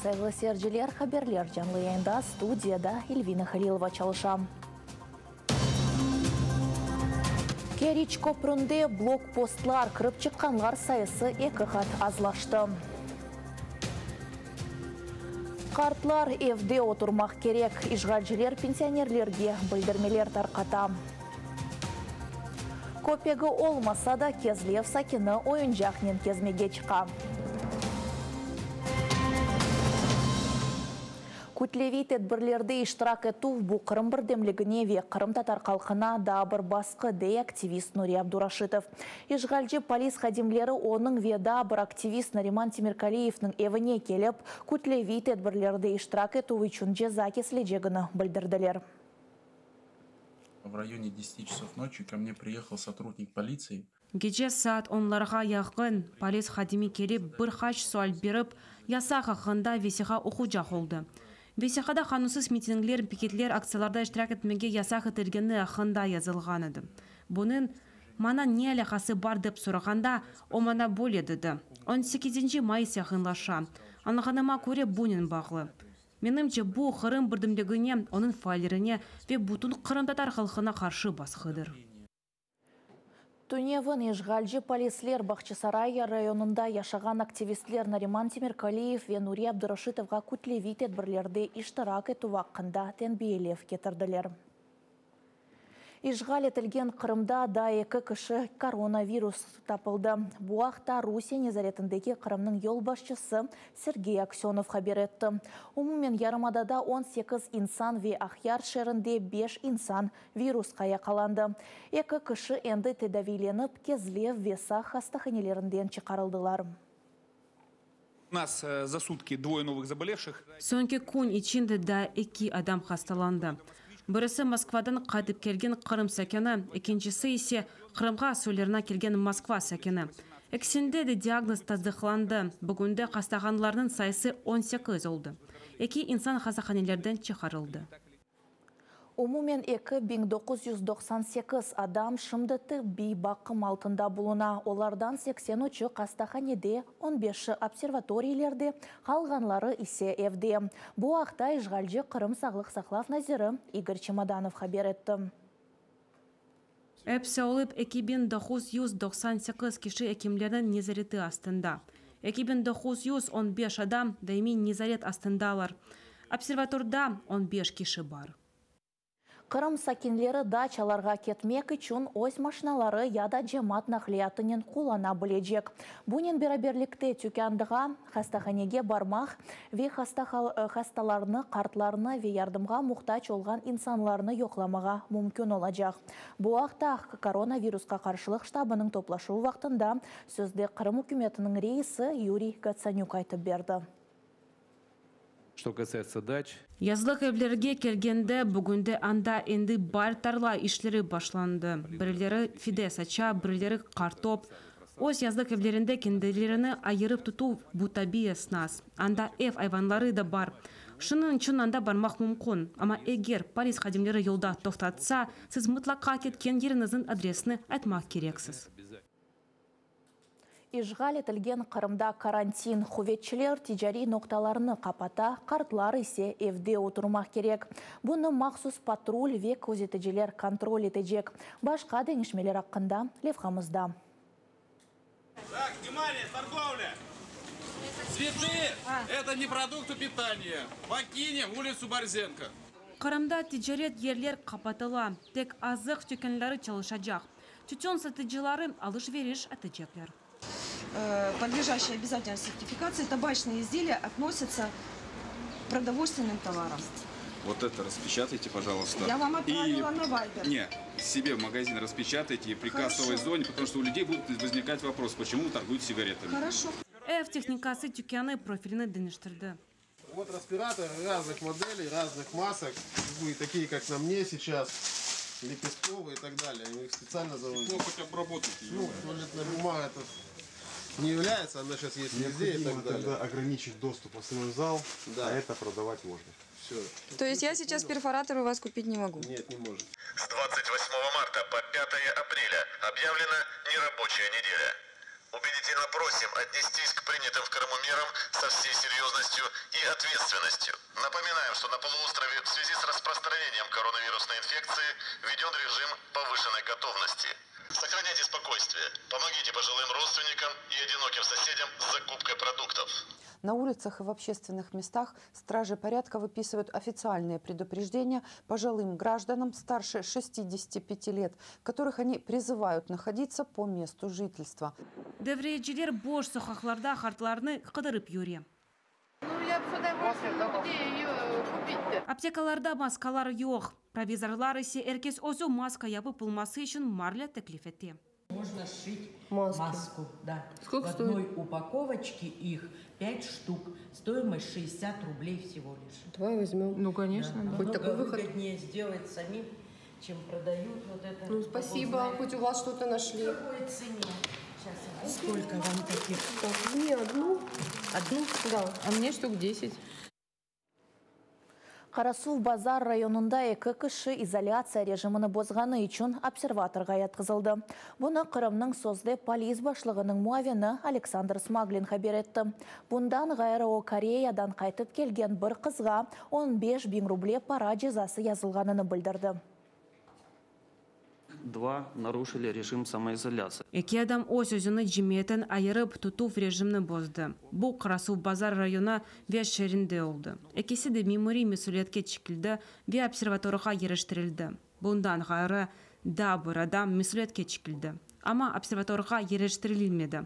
Sayğılı seyirciler, haberler canlı yayında studiyada Elvina Halilova çalışa. Keriç köpründe blokpostlar kirip çıqqanlar sayısı eki qat azlaştı. Qartlar evde oturmaq kerek, işğalciler pensionerlerge bildirmeler tarqata. Köpegi olmasa da, Kezlev sakini oyuncaqnen kezmege çıqa. Kütleviy tedbirlerde iştirak etüv bu Qırım birdemligine ve qırımtatar halqına daa bir basqı, dey aktivist Nuri Abduraşitov. İşğalci polis hadimleri onıñ ve daa bir aktivist Nariman Temirkaliyevniñ evine kelip, kütleviy tedbirlerde iştirak etüv içün ceza kesilecegini bildirdiler. В районе 10 часов ночи ко мне приехал сотрудник полиции. Gece saat onlarğa yaqın polis hadimi kelip, bir qaç sual berip, yasaq aqqında vesiqa oquycaq oldı. Vesiqada qanunsız mitingler, piketler, aktsiyalarda iştirak etmege yasaq etilgeni aqqında yazılğan edi. Bunıñ maña ne alâqası bar dep sorağanda, o maña böyle dedi, 18 mayıs yaqınlaşa, añlağanıma köre bunen bağlı. Menimce, bu Qırım birdemligine, onıñ faallerine ve bütün qırımtatar halqına qarşı basqıdır. Tünevin işğalci polisler Bağçasaray rayonında yaşağan aktivistler Nariman Temirkaliyev ve Nuri Abduraşitovğa kütleviy tedbirlerde iştirak etüv aqqında tenbiyelev ketirdiler. İşğal etilgen Qırımda daa eki kişi koronavirus tapıldı. Bu aqta Rusiye nezaretindeki Qırımnıñ yolbaşçısı Sergey Aksönov haber etti. Umumen yarımadada 18 insan ve Aqyar şeerinde 5 insan virusqa yaqalandı. Eki kişi endi tedaviylenip, Kezlev ve Saq hastahanelerinden çıqarıldılar. У нас за сутки двое новых заболевших. Soñki kün içinde daa eki adam hastalandı. Birisi Moskvadan qaytıp kelgen Qırım sakini, ekincisi ise Qırımğa soylarına kelgen Moskva sakini. Ekisinde de diagnoz tasdıqlandı. Bugünde hastalanğanlarnıñ sayısı 18 oldı. Eki insan hastahanelerden çıqarıldı. Umumen 2998 adam şimdi tıbbiy baqım altında buluna. Olardan 83-ü hastahanede, 15-i observatoriylerde, qalğanları ise evde. Bu aqta işğalci Qırım Sağlıq saqlav naziri İgor Çemodanov haber etti. Episi olıp 2998 kişi ekimlerniñ nezareti astında. 2915 adam daimiy nezaret astındalar. Observatorda 15 kişi bar. Qırım sakinleri daçalarğa ketmek içün öz maşinaları ya da cemaat naqliyatınen qullana bilecek. Bunen beraberlikte tükânğa, hastahanege barmaq ve hastalarnı, qartlarnı ve yardımğa muhtac olğan insanlarnı yoqlamağa mümkün olacaq. Bu aqta koronavirusqa qarşılıq ştabınıñ toplaşuvı vaqtında sözde Qırım ükümetiniñ reisi Yuriy Gotsanük aytıp berdi. Что касается дач, Yazlıq evlerge kelgende, bugünde anda endi baar tarla işleri başlandı. Birileri fide saça, birileri qartop. Öz yazlıq evlerinde kendilerini ayırıp tutuv bu tabiiy esnas. Anda ev ayvanları da bar. Şunıñ içün anda barmaq mümkün. Amma eger polis hadimleri yolda toqtatsa, siz mıtlaqa ketken yeriñizniñ adresini aytmaq kereksiz. İşğal etilgen Qırımda karantin. Quvetçiler ticariy noqtalarını qapata, qartlar ise evde oturmaq kerek. Bunı mahsus patrul ve közeticiler kontrol etecek. Başqa deñişmeler aqqında levhamızda. Так, внимание, торговля! Цветы – это не продукты питания. Покинем улицу Борзенко. Qırımda ticaret yerler qapatıla. Tek azıq tükânları çalışacaq. Tütün satıcıları alış-veriş etecekler. Подлежащие обязательной сертификации табачные изделия относятся к продовольственным товарам. Вот это распечатайте, пожалуйста. Я вам отправила на Viber. Не, себе в магазин распечатайте и при Хорошо. кассовой зоне, потому что у людей будут возникать вопрос, почему вы торгуете сигаретами. Хорошо. Ev tehnikası tükânı profilini deñiştirdi. Вот респираторы разных моделей, разных масок. И такие, как на мне сейчас, лепестковые и так далее. Мы их специально завозим. Ну, хоть обработайте. Ну, туалетная бумага это не является, она сейчас есть везде и Необходимо так далее. тогда ограничить доступ в основной зал, Да. а это продавать можно. Все. То есть я сейчас перфоратор у вас купить не могу? Нет, не может. С 28 марта по 5 апреля объявлена нерабочая неделя. Убедительно просим отнестись к принятым в Крыму мерам со всей серьезностью и ответственностью. Напоминаем, что на полуострове в связи с распространением коронавирусной инфекции введен режим повышенной готовности. Сохраняйте спокойствие, помогите пожилым родственникам и одиноким соседям с закупкой продуктов. На улицах и в общественных местах стражи порядка выписывают официальные предупреждения пожилым гражданам старше 65 лет, которых они призывают находиться по месту жительства. Devriyeciler boş soqaqlarda qartlarnı qıdırıp yüre. Ну, я бы с удовольствием, но где ее купить-то? Aptekalarda maskalar yoq. Provizorlar ise er kes özü maska yapıp olması içün marlâ teklif ete. Можно сшить Маски. маску, да. Сколько В стоит? одной упаковочке их 5 штук. Стоимость 60 рублей всего лишь. Давай возьмем. Ну, конечно, Да. да. Хоть Намного такой выход. выгоднее сделать самим, чем продают вот это. Ну, спасибо, хоть у вас что-то нашли. В какой цене? Сейчас я- Сколько вам таких? Так, мне одну. Одну? Да. А мне штук 10. Qarasuvbazar rayonında eki kişi izolâtsiya rejimini bozğanı içün observatorğa yatqızıldı. Bunı Qırımnıñ sözde polis başlığınıñ muavini Aleksandr Smaglin haber etti. Bundan ğayrı o Koreyadan qaytıp kelgen bir qızğa 15 biñ ruble para cezası yazılğanını bildirdi. Два нарушили режим самоизоляции. Eki adam öz özüni cemiyetten ayırıp tutuv rejimini bozdı. Bu Qarasuvbazar rayonı ve şeerinde oldı. Ekisi de memuriy mesüliyetke çekildi ve observatorğa yerleştirildi. Bundan ğayrı daa bir adam mesüliyetke çekildi. Amma observatorğa yerleştirilmedi.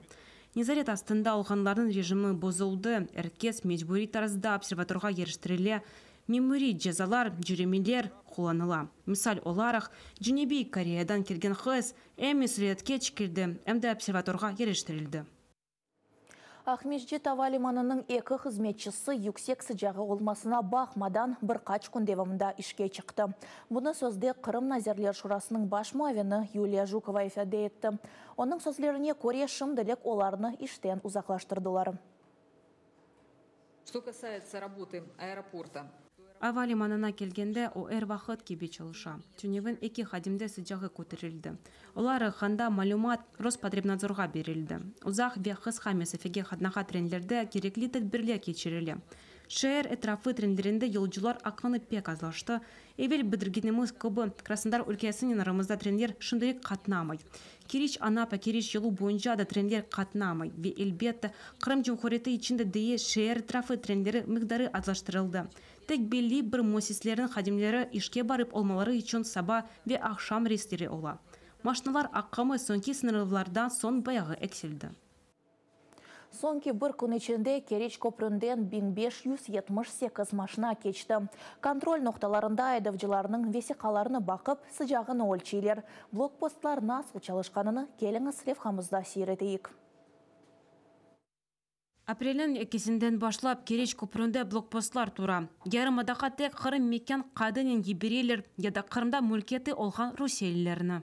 Nezaret astında olğanlarnıñ rejimi bozuldı. Er kes mecburiy tarzda observatorğa yerleştirile, memuriy cezalar, cöremeler qullanıla. Misal olaraq, Cenübiy Koreyadan kelgen qız em mesüliyetke çekildi, em de observatorğa yerleştirildi. Aqmescit ava limanınıñ eki hızmetçisi yüksek sıcağı olmasına baqmadan bir qaç kün devamında işke çıqtı. Bunı sözde Qırım Nazirler Şurasınıñ baş muavini Yuliya Jukova ifade etti. Onıñ sözlerine köre şimdilik olarnı işten uzaqlaştırdılar. Что касается работы аэропорта, Ava limanına kelgende o er vaqıt kibi çalışa. Tünevin eki hadimde sıcağı köterildi. Olar aqqında malümat Rospotrebnadzorğa berildi. Uzaq ve qısqa mesafege qatnağan trenlerde kerekli tedbirler keçirile. Şeer etrafı trenlerinde yolcular aqını pek azlaştı. Evel bildirgenimiz kibi, Krasnodar ülkesinen aramızda trenler şimdilik qatnamay. Keriç Anapa Keriç yolu boyunca da trenler qatnamay ve elbette Qırım Cumhuriyeti içinde de şeer etrafı trenleri miqdarı azlaştırıldı. Tek belli bir müessiselerniñ hadimleri işke barıp olmaları içün saba ve aqşam reysleri ola. Maşinalar aqımı soñki sıñırlavlardan soñ bayağı eksildi. Soñki bir kün içinde Keriç köpründen 1578 maşina keçti. Kontrol noqtalarında aydavcılarnıñ vesiqalarını baqıp, sıcağını ölçeyler. Blokpostlar nasıl çalışqanını keliñiz levhamızda seyir eteyik. Aprelniñ ekisinden başlap Keriç köpründe blokpostlar tura. Yarımadağa tek Qırım mekân kodunen yibereler ya da Qırımda mülkiyeti olğan rusiyelilerni.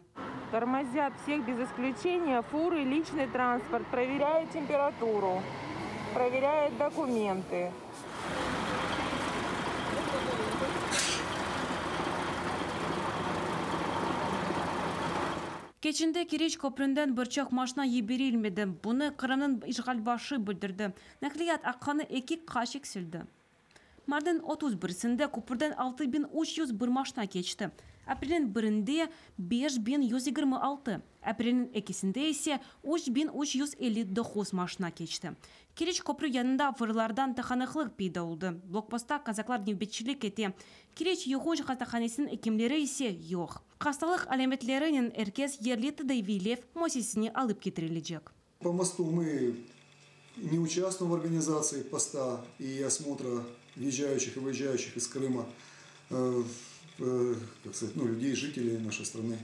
Тормозят всех без исключения фуры, личный транспорт, проверяют температуру, проверяют документы. Keçende Keriç köpründen bir çoq maşina yiberilmedi. Bunı Qırımnıñ işğal başı bildirdi. Naqliyat aqını eki qat eksildi. Martnıñ 31-sinde köpürden 6301 maşina keçti. Aprelniñ birinde 5126, aprelniñ ekisinde ise 3359 maşina keçti. Keriç köprü yanında fırlardan tıqanıqlıq peyda oldı. Blokpostta kazaklar nevbetçilik ete. Keriç yuqunç hastahanesiniñ ekimleri ise yoq. Hastalıq alâmetlerinen er kes yerli tedaviylev müessisesine alıp ketirilecek. По мосту мы не участвуем в организации поста и осмотра въезжающих и выезжающих из Крыма, э, э, как сказать, ну, людей, жителей нашей страны.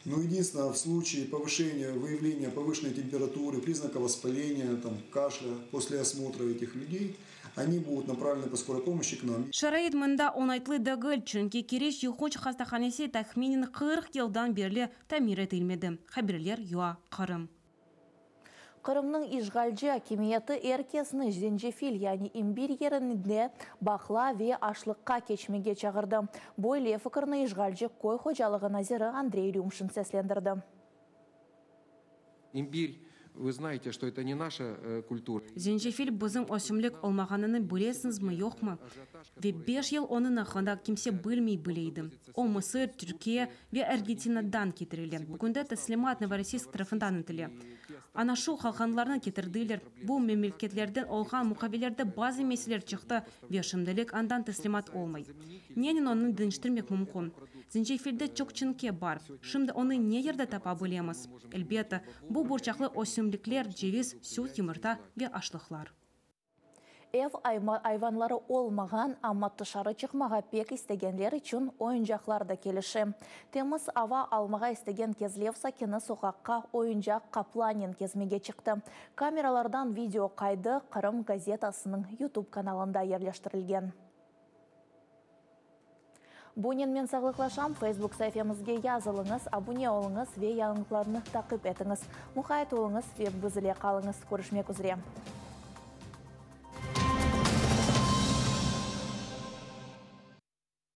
Но единственное, в случае повышения, выявления повышенной температуры, признаков воспаления, там, кашля после осмотра этих людей, они будут направлены по скорой помощи к нам. Şarait mında oñaytlı degil, çünki Keriç yuqunç hastahanesi tahminen 40 yıldan berli tamir etilmedi. Haberler UA Qırım. Qırımnıñ işğalci akimiyeti er kesni zencefil, yani imbir yerine baqla ve aşlıqqa keçmege çağırdı. Böyle fikirni işğalci köy hocalığı naziri Andrey Rümşin seslendirdi. Имбирь. Вы знаете, что это не наша культура. Zencefil bizim ösümlik olmağanını bilesiñizmi, yoqmı? Ve beş yıl onıñ aqqında kimse bilmey bile edi. O, Mısır, Türkiye ve Argentinadan ketirile. Bugünde teslimat Novorossiysk tarafından etile. Ana şu qalğanlarnı ketirdiler. Bu memleketlerden olğan muqavelerde bazı meseleler çıqtı ve şimdilik andan teslimat olmay. Nenen onı deñiştirmek mümkün? Zencefilde çoq çinke bar. Şimdi onı ne yerde tapa bilemiz? Elbette, bu burçaqlı ösümlikler, ceviz, süt, yımırta ve aşlıqlar. Ev ayvanları olmağan, amma tışarı çıqmağa pek istegenler içün oyuncaqlar da kelişe. Temiz ava almağa istegen Kezlev sakini soqaqqa oyuncaq qaplannen kezmege çıqtı. Kameralardan video qaydı Qırım gazetasınıñ YouTube kanalında yerleştirilgen. Bunen men sağlıqlaşam, Facebook saifemizge yazılıñız, abune oluñız ve yañılıqlarnı taqip etiñiz. Muqayt oluñız ve biz ile qalıñız. Körüşmek üzre.